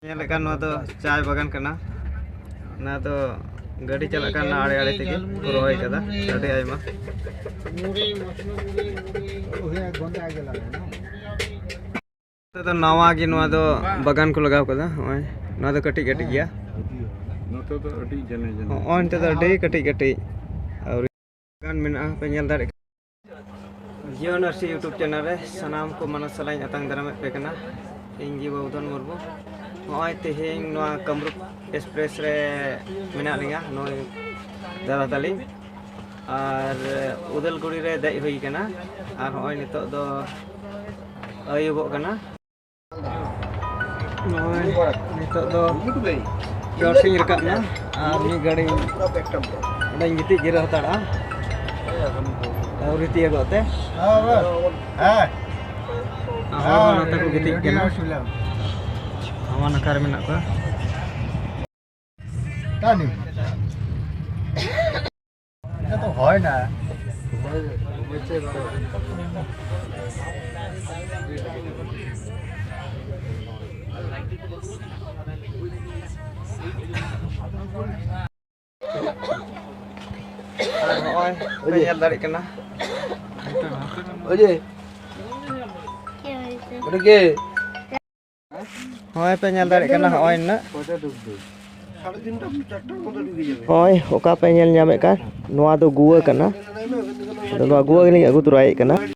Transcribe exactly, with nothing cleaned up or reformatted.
ᱧᱮᱞᱮᱫ ᱠᱟᱱ ᱱᱚᱣᱟ ᱫᱚ ᱪᱟᱭ ᱵᱟᱜᱟᱱ ᱠᱟᱱᱟ᱾ ᱚᱱᱟ ᱫᱚ ᱜᱟᱹᱰᱤ ᱪᱟᱞᱟᱜ ᱠᱟᱱᱟ, ᱟᱲᱮ ᱟᱲᱮ ᱛᱮᱜᱮ ᱠᱚ ᱨᱚᱦᱚᱭ ᱠᱟᱫᱟ ᱟᱹᱰᱤ ᱟᱭᱢᱟ᱾ ᱱᱚᱛᱮ ᱫᱚ ᱱᱟᱣᱟ ᱜᱮ ᱱᱚᱣᱟ ᱫᱚ ᱵᱟᱜᱟᱱ ᱠᱚ ᱞᱟᱜᱟᱣ ᱠᱟᱫᱟ᱾ ᱱᱚᱜᱼᱚᱭ ᱱᱚᱣᱟ ᱫᱚ ᱠᱟᱹᱴᱤᱡ ᱠᱟᱹᱴᱤᱡ ᱜᱮᱭᱟ᱾ ᱱᱚᱛᱮ ᱫᱚ ᱟᱹᱰᱤ ᱡᱟᱱᱮ ᱡᱟᱱᱮ᱾ ᱱᱚᱜᱼᱚᱭ ᱱᱚᱛᱮ ᱫᱚ ᱟᱹᱰᱤ ᱠᱟᱹᱴᱤᱡ ᱠᱟᱹᱴᱤᱡ ᱟᱹᱣᱨᱤ ᱵᱟᱜᱟᱱ ᱢᱮᱱᱟᱜᱼᱟ, ᱯᱮ ᱧᱮᱞ ᱫᱟᱲᱮᱭᱟᱜ ᱠᱟᱱᱟ᱾ ᱡᱤᱭᱚᱱ ᱟᱨᱥᱤ YouTube ᱪᱮᱱᱮᱞ ᱨᱮ ᱥᱟᱱᱟᱢ ᱠᱚ ᱢᱟᱱᱚᱛ ᱥᱟᱞᱟᱜ ᱤᱧ ᱟᱛᱟᱝ ᱫᱟᱨᱟᱢᱮᱫ ᱯᱮ ᱠᱟᱱᱟ᱾ ᱤᱧ ᱜᱮ ᱵᱟᱵᱩᱫᱷᱚᱱ ᱢᱩᱨᱢᱩ᱾ ᱱᱚᱜᱼᱚᱭ ᱛᱮᱦᱮᱧ ᱱᱚᱣᱟ ᱠᱟᱢᱨᱩᱯ ᱮᱠᱥᱯᱨᱮᱥ ᱨᱮ ᱢᱮᱱᱟᱜ ᱞᱤᱧᱟ, ᱱᱚᱜᱼᱚᱭ ᱫᱟᱫᱟ ᱛᱟᱹᱞᱤᱧ᱾ ᱟᱨ ᱩᱫᱟᱞᱜᱩᱲᱤ ᱨᱮ ᱫᱮᱡ ᱦᱩᱭ ᱠᱟᱱᱟ᱾ ᱟᱨ ᱱᱚᱜᱼᱚᱭ ᱱᱤᱛᱚᱜ ᱫᱚ ᱟᱹᱭᱩᱵᱚᱜ ᱠᱟᱱᱟ᱾ ᱱᱚᱜᱼᱚᱭ ᱱᱤᱛᱚᱜ ᱫᱚ ᱪᱚᱴ ᱥᱮᱫ ᱤᱧ ᱨᱟᱠᱟᱵ ᱮᱱᱟ᱾ ᱟᱨ ᱢᱤᱫ ᱜᱷᱟᱹᱲᱤᱡ ᱚᱸᱰᱮᱧ ᱜᱤᱛᱤᱡ ᱡᱤᱨᱟᱹᱣ ᱦᱟᱛᱟᱲᱚᱜᱼᱟ᱾ ᱟᱹᱣᱨᱤ ᱛᱤᱭᱟᱹᱜᱚᱜ ᱛᱮ᱾ ᱟᱨ ᱦᱚᱲ ᱱᱚᱛᱮ ᱠᱚ ᱜᱤᱛᱤᱡ ᱠᱟᱱᱟ᱾ ᱦᱟᱣᱟ ᱱᱟᱠᱷᱟ ᱨᱮ ᱢᱮᱱᱟᱜ ᱠᱚᱣᱟ᱾ এটা তো হয় না। ᱟᱨ ᱱᱚᱜᱼᱚᱭ ᱯᱮ ᱧᱮᱞ ᱫᱟᱲᱮᱭᱟᱜ ᱠᱟᱱᱟ᱾ ᱚᱡᱮ, ᱚᱡᱮ, ᱚᱡᱮ᱾ ᱦᱳᱭ, ᱯᱮ ᱧᱮᱞ ᱫᱟᱲᱮᱭᱟᱜ ᱠᱟᱱᱟ, ᱦᱚᱸᱜᱼᱚᱭ ᱱᱩᱱᱟᱹᱜ᱾ ᱦᱳᱭ, ᱚᱠᱟ ᱯᱮ ᱧᱮᱞ ᱧᱟᱢᱮᱫ ᱠᱟᱱ, ᱱᱚᱣᱟ ᱫᱚ ᱜᱩᱣᱟᱹ ᱠᱟᱱᱟ᱾ ᱟᱫᱚ ᱱᱚᱣᱟ ᱜᱩᱣᱟᱹ ᱜᱮᱞᱤᱧ ᱟᱹᱜᱩ ᱛᱚᱨᱟᱭᱮᱫ ᱠᱟᱱᱟ᱾